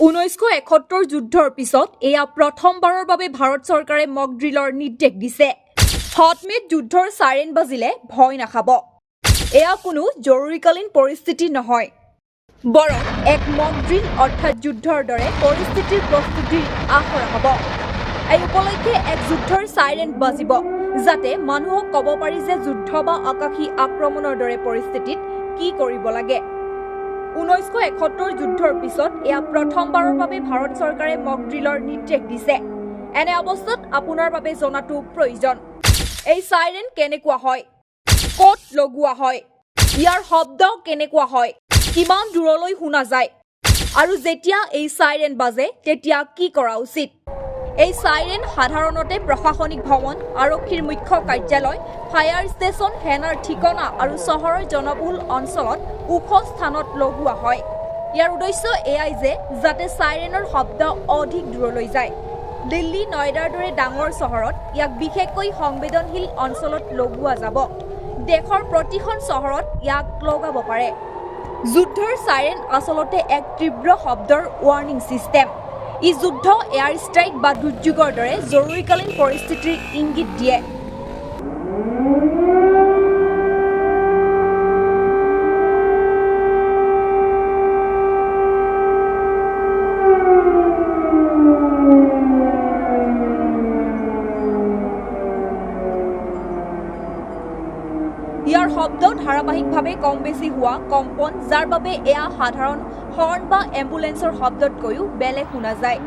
1971 যুদ্ধৰ পিছত এয়া প্ৰথমবাৰৰ বাবে ভাৰত চৰকাৰে মক ড্ৰিলৰ নিৰ্দেশ দিছে। হটমেট যুদ্ধৰ চাইৰেন বাজিলে ভয় নাখাব। এয়া কোনো জৰুৰীকালীন পৰিস্থিতি নহয়, বৰং এক মক ড্ৰিল অৰ্থাৎ যুদ্ধৰ দৰে পৰিস্থিতিৰ প্ৰস্তুতিৰ আখৰা হ'ব। এই উপলক্ষে এক যুদ্ধৰ চাইৰেন বাজিব, যাতে মানুহক ক'ব পাৰি যে যুদ্ধ বা আকাশী আক্ৰমণৰ দৰে পৰিস্থিতিত কি কৰিব লাগে। 1971 যুদ্ধৰ পিছত এয়া প্ৰথমবাৰৰ বাবে ভাৰত চৰকাৰে মক ড্ৰিলৰ নিৰ্দেশ দিছে। এনে অৱস্থাত আপোনাৰ বাবে জনাটো প্ৰয়োজন, এই চাইৰেন কেনেকুৱা হয়, ক'ত লগোৱা হয়, ইয়াৰ শব্দ কেনেকুৱা হয়, কিমান দূৰলৈ শুনা যায়, আৰু যেতিয়া এই চাইৰেন বাজে তেতিয়া কি কৰা উচিত। এই চাইৰেন সাধাৰণতে প্ৰশাসনিক ভৱন, আৰক্ষীৰ মুখ্য কাৰ্যালয়, ফায়াৰ ষ্টেচন, সেনাৰ ঠিকনা আৰু চহৰৰ জনবহুল অঞ্চলত ওখ স্থানত লগোৱা হয়। ইয়াৰ উদ্দেশ্য এয়াই যে যাতে চাইৰেনৰ শব্দ অধিক দূৰলৈ যায়। দিল্লী, নয়ডাৰ দৰে ডাঙৰ চহৰত ইয়াক বিশেষকৈ সংবেদনশীল অঞ্চলত লগোৱা যাব। দেশৰ প্ৰতিখন চহৰত ইয়াক লগাব পাৰে। যুদ্ধৰ চাইৰেন আচলতে এক তীব্ৰ শব্দৰ ৱাৰ্ণিং ছিষ্টেম। ই যুদ্ধ, এয়াৰ ষ্ট্ৰাইক বা দুৰ্যোগৰ দৰে জৰুৰীকালীন পৰিস্থিতিৰ ইংগিত দিয়ে। ইয়াৰ শব্দ ধাৰাবাহিকভাৱে কম বেছি হোৱা কম্পন, যাৰ বাবে এয়া সাধাৰণ হৰ্ণ বা এম্বুলেন্সৰ শব্দতকৈও বেলেগ শুনা যায়।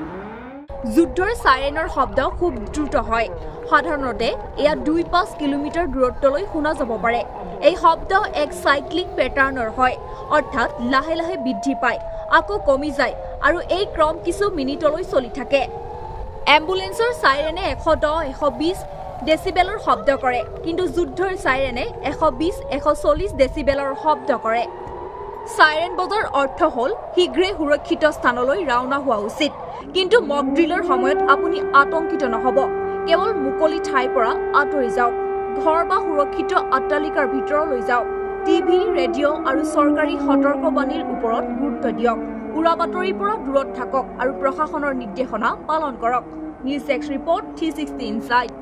যুদ্ধৰ চাইৰেনৰ শব্দ খুব দ্ৰুত হয়। সাধাৰণতে এয়া 2-5 কিলোমিটাৰ দূৰত্বলৈ শুনা যাব পাৰে। এই শব্দ এক চাইক্লিক পেটাৰ্ণৰ হয়, অৰ্থাৎ লাহে লাহে বৃদ্ধি পায়, আকৌ কমি যায় আৰু এই ক্ৰম কিছু মিনিটলৈ চলি থাকে। এম্বুলেন্সৰ চাইৰেনে 110, 120 ডেচিবেলৰ শব্দ কৰে, কিন্তু যুদ্ধৰ চাইৰেনে 120, 140 ডেচিবেলৰ শব্দ কৰে। চাইৰেন বজাৰ অৰ্থ হ'ল শীঘ্ৰেই সুৰক্ষিত স্থানলৈ ৰাওনা হোৱা উচিত। কিন্তু মক ড্ৰিলৰ সময়ত আপুনি আতংকিত নহ'ব। কেৱল মুকলি ঠাইৰ পৰা আঁতৰি যাওক, ঘৰ বা সুৰক্ষিত অট্টালিকাৰ ভিতৰলৈ যাওক। টিভি, ৰেডিঅ' আৰু চৰকাৰী সতৰ্কবাণীৰ ওপৰত গুৰুত্ব দিয়ক। উৰা বাতৰিৰ পৰা দূৰত থাকক আৰু প্ৰশাসনৰ নিৰ্দেশনা পালন কৰক। News desk report, 360 insight.